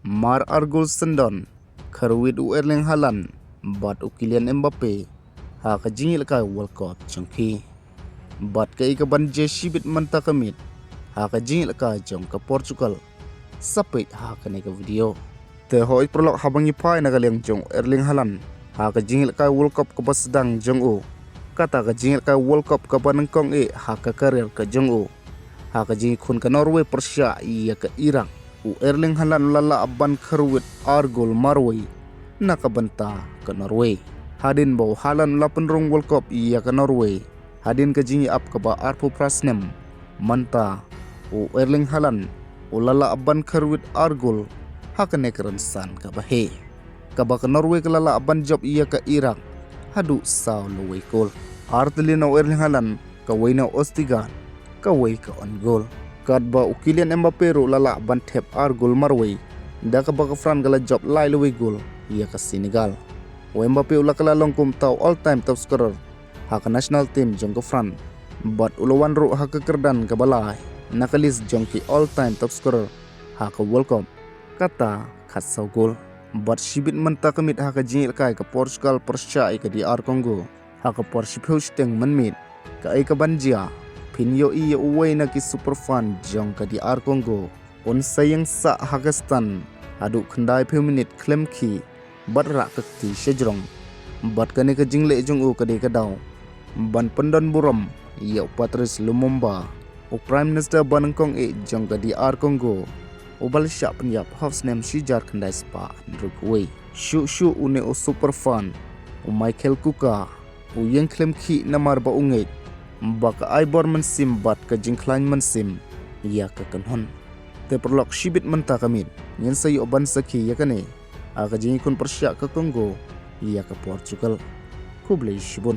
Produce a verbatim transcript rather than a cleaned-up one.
Mar ar gol syndon, kharwit u Erling Haaland bad u Kylian Mbappe ha ka jingïalehkai World Cup jong phi. Bad kaei kaban jia shibit mynta ka miet ha ka jingïalehkai jong ka Portugal. Sa peit ha kane ka video. Te hoi paralok, haba ngi phai na ka liang jong u Erling Haaland ha ka jingïalehkai World Cup kaba sdang jong u, kata ka jingïalehkai World Cup kaba nyngkong eh ha ka career ka jong u, ha ka jingïakhun ka Norway pyrshah ïa ka Iraq, u Erling Haaland u la lah ban kharwit ar gol marwei na ka bynta ka Norway. Hadien ba u Haaland u la pynrung World Cup ïa ka Norway hadien ka jingïap kaba arphew phra snem, mynta u Erling Haaland u la lah ban kharwit ar gol ha kane ka rynsan kaba heh, kaba ka Norway ka la lah ban jop ïa ka Iraq haduh saw lawei gol. Ar tylli na u Erling Haaland, kawei na u Østigard, kawei ka own goal. Katba u Kylian Mbappe ruh u la lah ban thep ar gol marwei da kaba ka France ka la jop lai lawei gol ïa ka Senegal. U Mbappe u la kylla long kum uta u all time top scorer ha ka national team jong ka France, bad u la wan ruh ha ka kyrdan kaba lai na ka list jong ki all time top scorer ha ka World Cup, kata khatsaw gol. Bad shibit mynta ka miet ha ka jingïalehkai ka Portugal pyrshah ïa ka D R Congo ha ka por shiphew shiteng mynmiet. Kaei kaban jia? Phin ïohi ïa uwei na ki super fan jong ka D R Congo un sa ïeng sah ha ka stand haduh khyndaiphew minit khlem khih bad rah ka kti sha jrong. Bad kane ka jingleh jong u ka dei ka daw ban pyndon burom ïa u Patrice Lumumba, u Prime Minister ba nyngkong eh jong ka D R Congo, uba la shah pynïap ha u snem shi hajar khyndai spah hynriewphew wei. Shuh shuh une u super fan, u Michael Kooka, u ïeng khlem khih namar ba u ngeit ba ka ai bor mynsiem bad ka jingkhlaiñ mynsiem ïa ka kynhun. Te paralok, shibit mynta ka miet ngin sa ïoh ban sakhi ïa kane ha ka jingïakhun pyrshah ka Congo ïa ka Portugal. Khublei shibun.